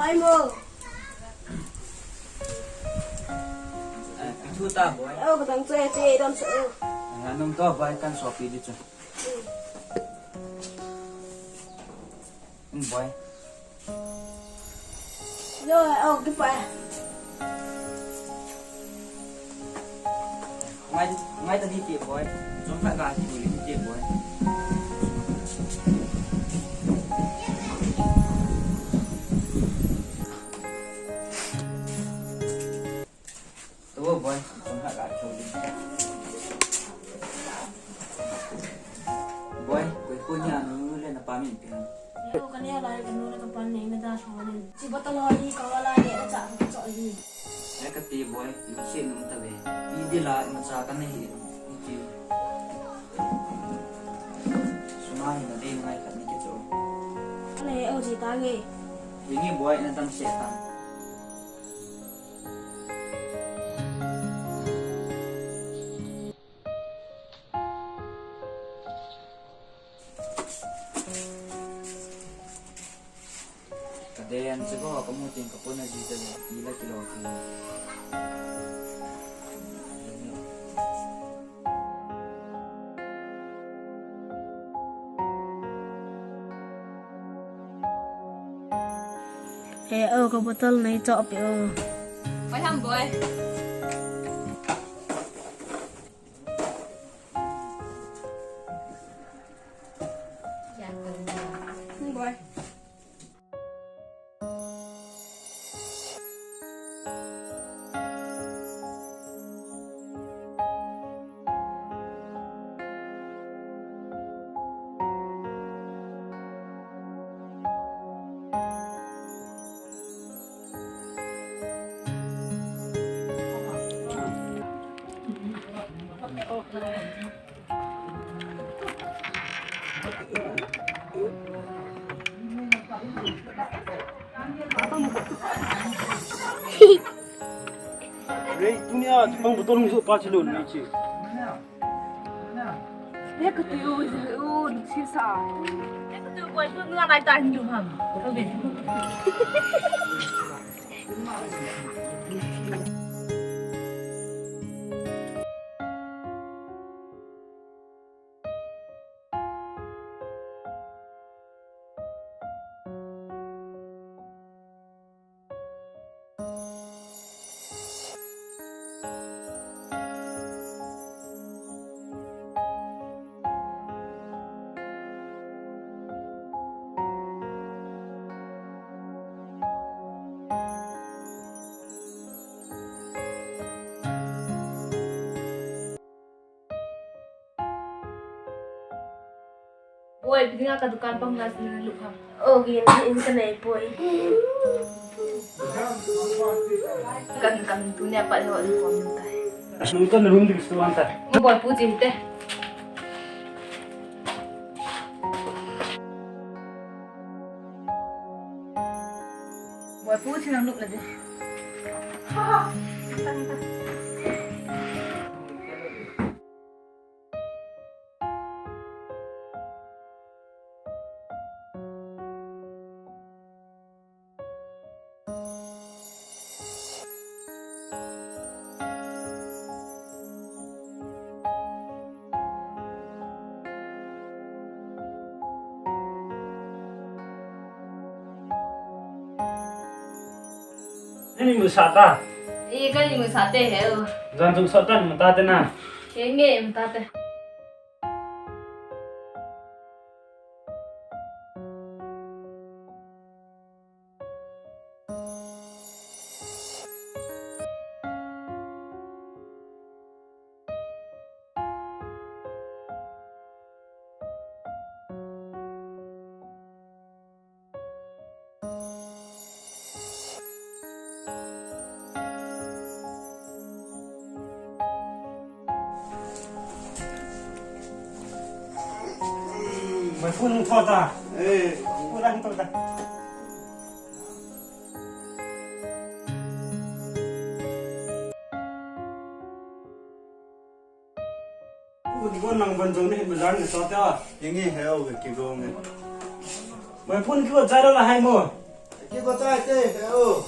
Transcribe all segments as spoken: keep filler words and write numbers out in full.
Ai mo. Eh, thu ta, boy. Oh, kadang che, che, dam che. Eh, anung to, boy, kan sopi di chu. Hmm, boy. Yo, oh, goodbye. Ngai, ngai ta di ti, boy. Jong kha ga ti, boy, ti, boy. To, boy, jong kha ga ti. Boy, koi koi ni anu le napa min pi. Yo, kani ala kanu le kapan nei na da so ni. Si bottle ho ni ka wala ni na cha ka cho ni. Eh, kati boy, lungset nom tave. Ipi ding la imacha kana hi. Iti. Suma hi nadei ngai khat ni kicho. Ale, o ji ta nge. Ini boy, nadam se ta. Kaden chu ko kamu tin kapuna ji ta le, ila kilo kilo. He, o, ka bottle nei cho pe o. Pai ham boy. Boy. Rei, tunia, bang botol nung so pa chilo ni chi. Eka tu yo, yo, si sa. Eka tu boy, tu nunga nai ta hindu ham. Okay. Boy, pini ka dukan pang nas na lukha. O, gin, in ka nei, boy. Kan, kan, tunia pa leo in pom tai. Asung to na room di gusto anta. Boy, puji te. Boy, puji nang luk na de. Ni mu sa ta. Ih, kani mu sa te he o. Jan jong sa ta mu ta te na. Ke nge mu ta te. Mai phun thot ta. Eh. Phun ang thot ta. Phun ko nang ban jong ni bazar ni sa ta. Yang ni he o ki go nge. Mai phun ko jai la hai mo. Kigo tai te, he o.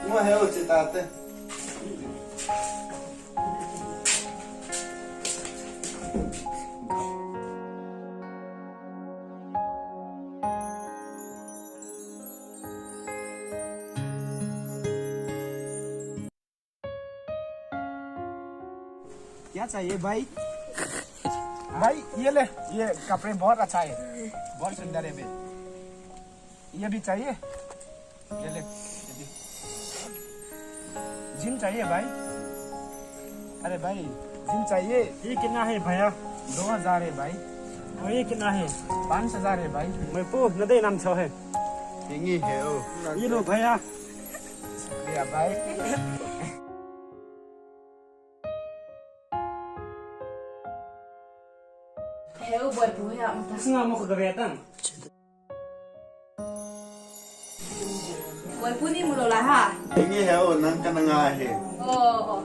Ngo he o, che ta te. क्या चाहिए भाई? भाई, ये ले, ये कपड़े बहुत अच्छा है, बहुत सुंदर है बे। ये भी चाहिए, ये ले, ये भी। जींस चाहिए भाई? अरे भाई, जींस चाहिए? ये कितना है भैया? दो हजार है भाई। और ये कितना है? पाँच हजार है भाई। मैं पू न दे नाम छो है। यही है ओ। ये लो भैया। ये भाई। He u boipu he a um ta. Singa mo ka ve tang. Boipu ni mu lou lai ha. Yeng e he o, nang kana nga e. Oh, oh.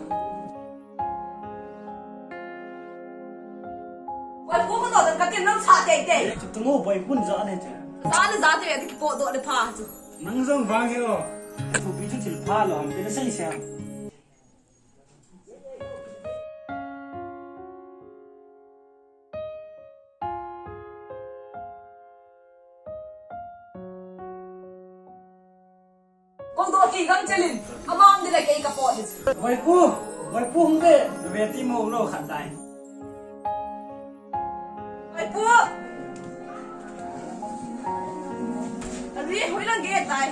Boipu ko to ka tin nang sa tei tei. Chu tu mo boipu ni ja ne che. Sa le ja tei, ti ki po do le pha chu. Nang jong vang he o. Thu pi chu thil pha lou ham te na sei se. Kong to ki gang chelin, amam dile kei ka po hi. Boipu, boipu hung ve, ve ti mo lo khat tai. Boipu. Ari, hoi lang ge tai.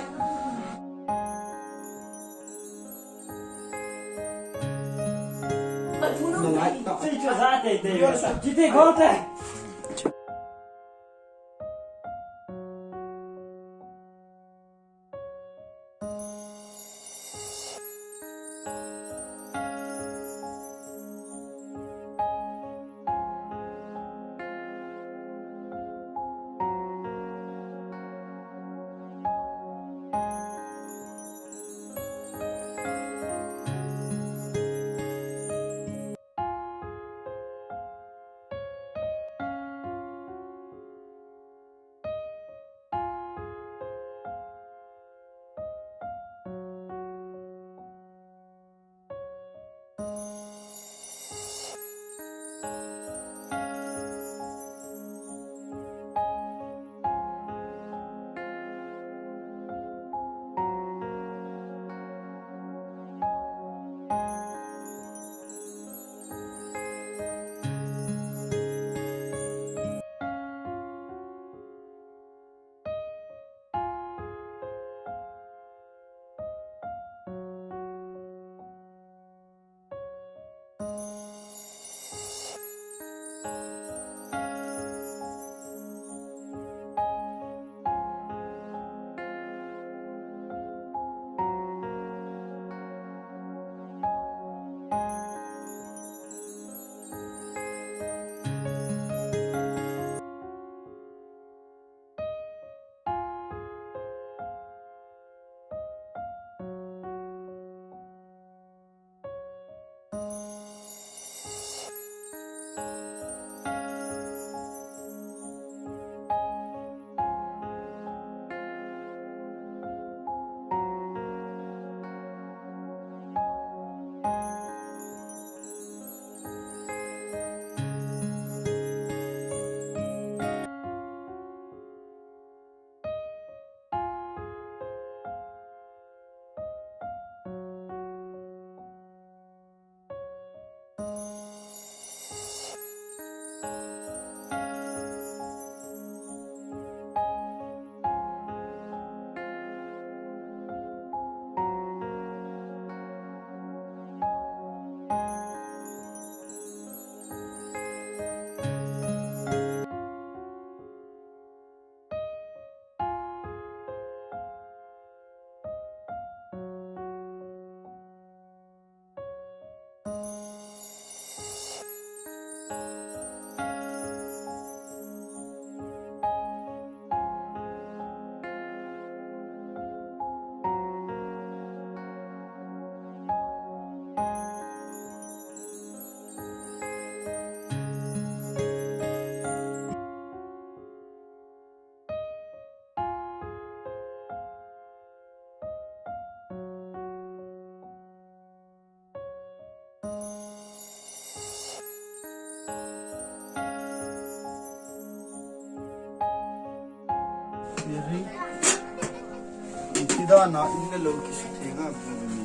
Iti dan a in le lou kisutheng a bu ni.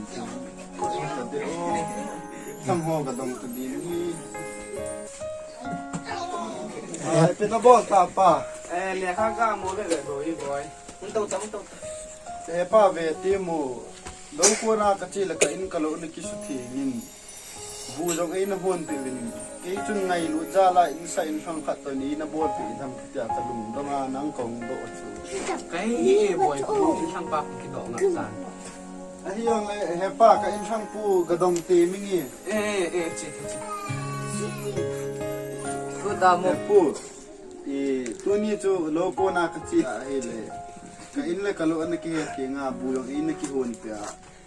Ka de o. Thang ho ka dong ka din ni. Ai, pe na bol ta pa. Eh, lekha ka mo le le boi boi. Hung tau ta, hung tau ta. Hepa ve ti mu. Lou kona ka che le ka in ka lou na kisutheng in. Bu jong eina honpeh uvin. Kei chun ngailut jal a insa inlhang khat toh neina bolpeh in ham tia ka lungdong a nang kahung doh chu. Ka he e boi pu, inlhang pa pu kidoh ngap tan. Ahi jongle hepa ka inlhang pu ka dong te ming e. Eh, eh, eh, che, che, che. Thu da mo. He pu, i, tuni chu lou kona ka che ahile. Ka in le ka lou ana kihe theng a bu jong eina kihonpeh a.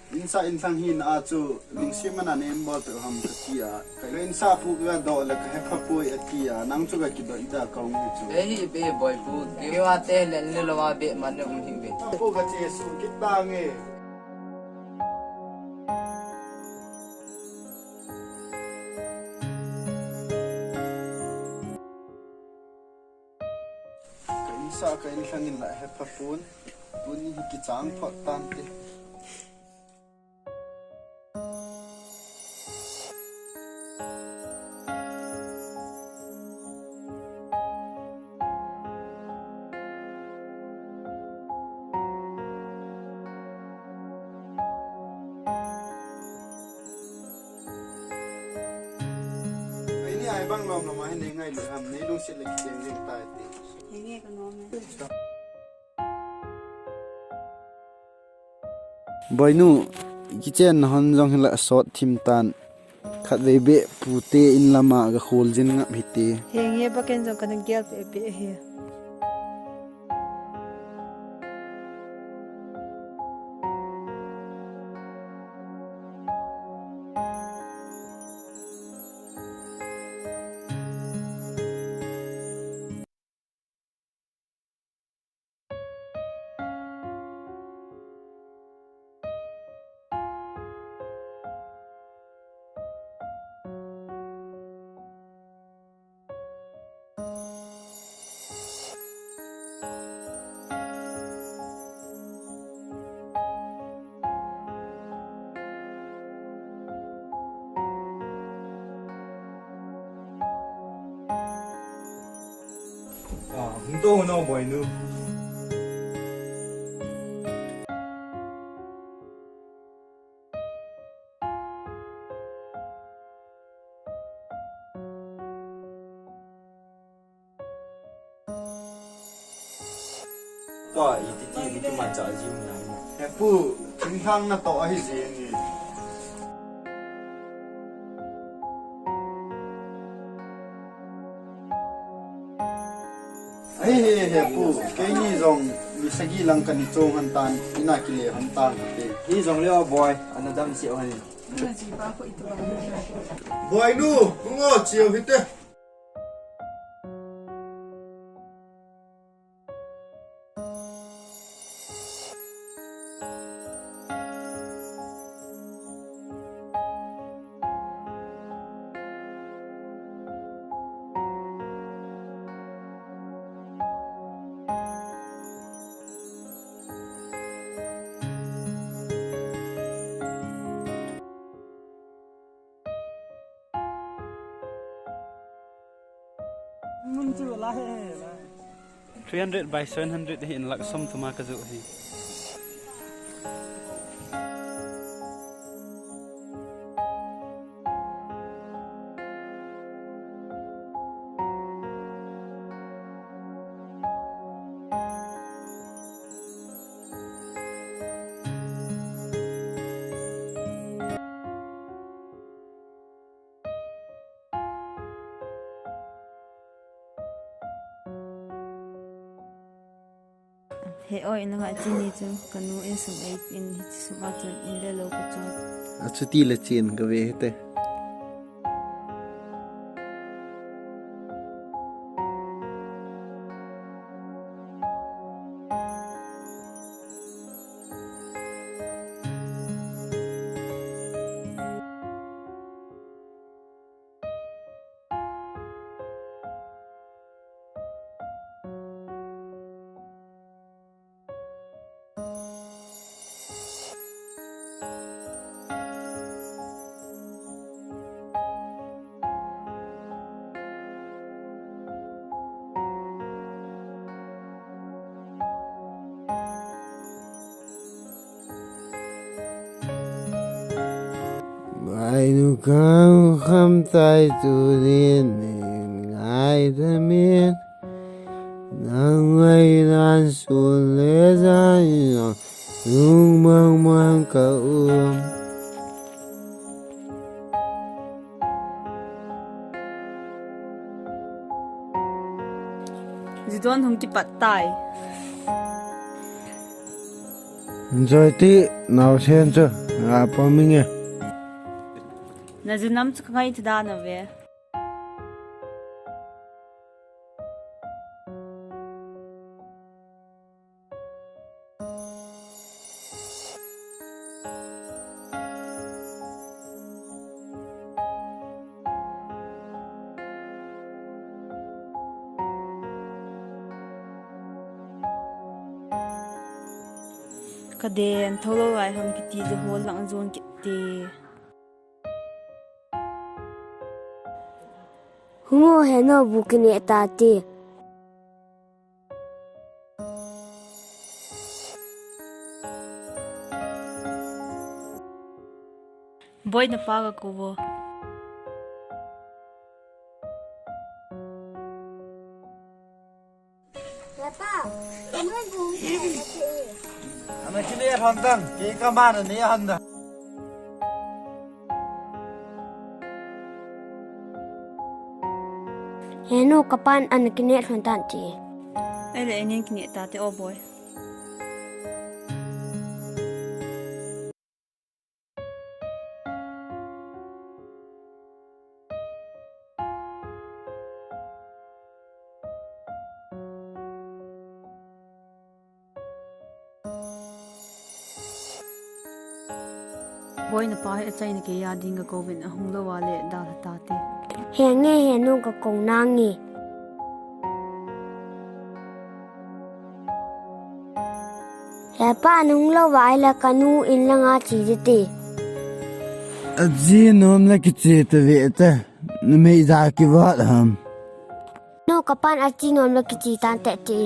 Insa inlhang hina a chu, lungset man a neina bolpeh u ham ka ti a. Ka insa pu ka doh le ka hepha poi a ti a, nang chu ka kidoh ida kahung hi chu. Ei hi be boi pu, kei va te le le lou a be man ne um hi be. Pu ka che su kit ta nge. Ka insa ka inlhang in la hepha pon, tuni hi kichang phot tante. Aini ai bang lom lom ahi nei ngailu ham, nei lungset le kicheng jeng tai ti. Henge ka nom e. Boinu, kichenna hon jong hila sot thim tan. Khatvei beh pute in lama ka khol jin ngap hite. Henge, baken jong kana gel peh peh hi. Ah, hung to no, boinu. Pa, iti ti, iti mancha jiu na mo. He pu, thinglhang natoh ahi jenge. Ahi he, he pu, keini jong mi sagi lang kana chong hon tan, ina kile hon tan te. Hijongle o boi, ana dam seh hon. Boinu, hung o, cheu hite. Three hundred by seven hundred hi in lakh som thum a ka joh hi. He o, in langa chini chu kanu insung ei in, hiche sung a chun in le lou ka chon. Achuti le chen ka ve hite. Kang kham tai tu din ngai da min. Nang ngai dan sun le zan yong. Lung mang mang ka um. Zidon hung kipat tai. Joy ti nau sen chu nga pa mi nge. Na zinam chu ka ngai ti dan a ve. Ka den tho lo lai ham kiti je hol lang zon kiti. Hungo heno bu kine ta ti. Boy na pa ka ko vo. Ana kine hon dang, ke ka mana ne hon dang. Henu kapan ana kine hon tan ti. Ele enin kine ta te o boy. Boy na pa hi achaina kei a ding ka kovin ahung lou a le dalha ta te. Henge henu ka kou nange. Hepa nung lou vai la kanu in langa chi jete. Aji nom la kiche ta ve ta. Numei ja kivot ham. Nu kapan aji nom la kiche tan te ti.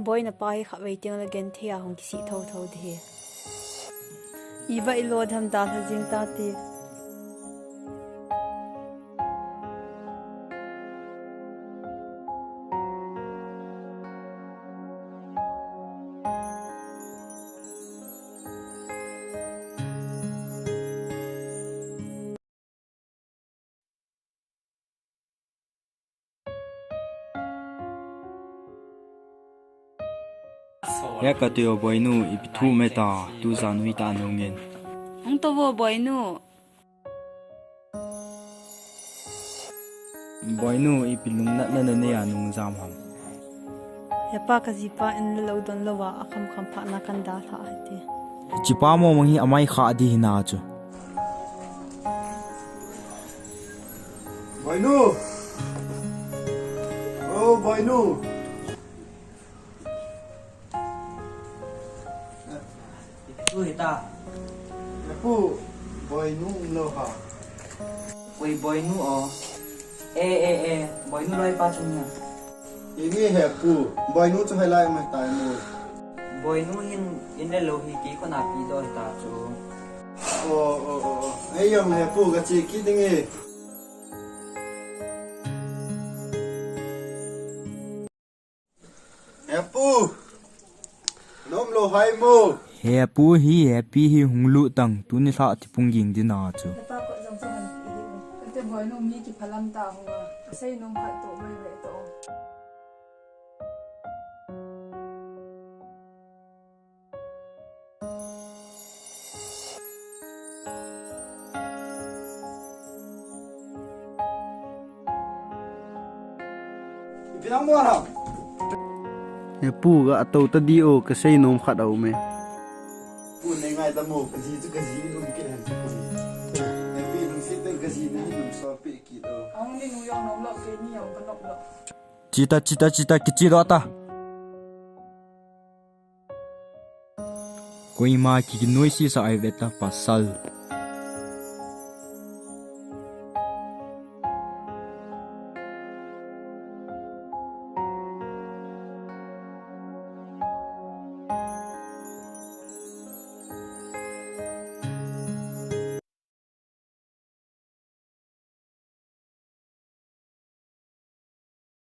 Boy na pa hi khatvei teng la genthei a hung kisih thotho di hi. Iva ilo dam dalha jing ta ti. He kati o boinu, ipi thu me ta, tu jan ui ta nungin. Hung to vo boinu. Boinu, ipi lungnatna na nei a nung jam ham. Hepa ka jipa in la lou don lou a, akham kham pha na kan dalha hiti. Chipa mo mang hi amai kha di hina chu. Boinu. O boinu. Ipi thu hita? Hepu, boinu um lou ha. Ui boinu o. E, e, e, boinu loi pa chu nia. Ini hepu, boinu chu helai mai tai mu. Boinu hin in le lou hi ki kona pi do hita chu. O, o, o, o. Ei yong hepu ka chi ki ding e. Hepu. Nom lou hai mo. Hepu hi, hepi hi hung lu tang, tuni lha ti pung ging dina chu. Kate boinu mi kiphalam ta hung a. Sei nom khat to mai ve to. Ipi nang mo ham? Hepu ga ato ta di o, ka sei nom khat a um e. Pu nei ngai ta mo, ka ji chu ka ji lum ke hen chu pu. Hepi lung si te ka ji nei lum so pe ki do. Ang ni nu yong nom lo ke ni yong ka nom lo. Chita, chita, chita, kichi do ta. Koima ki, kinoise sa ai ve ta pasal.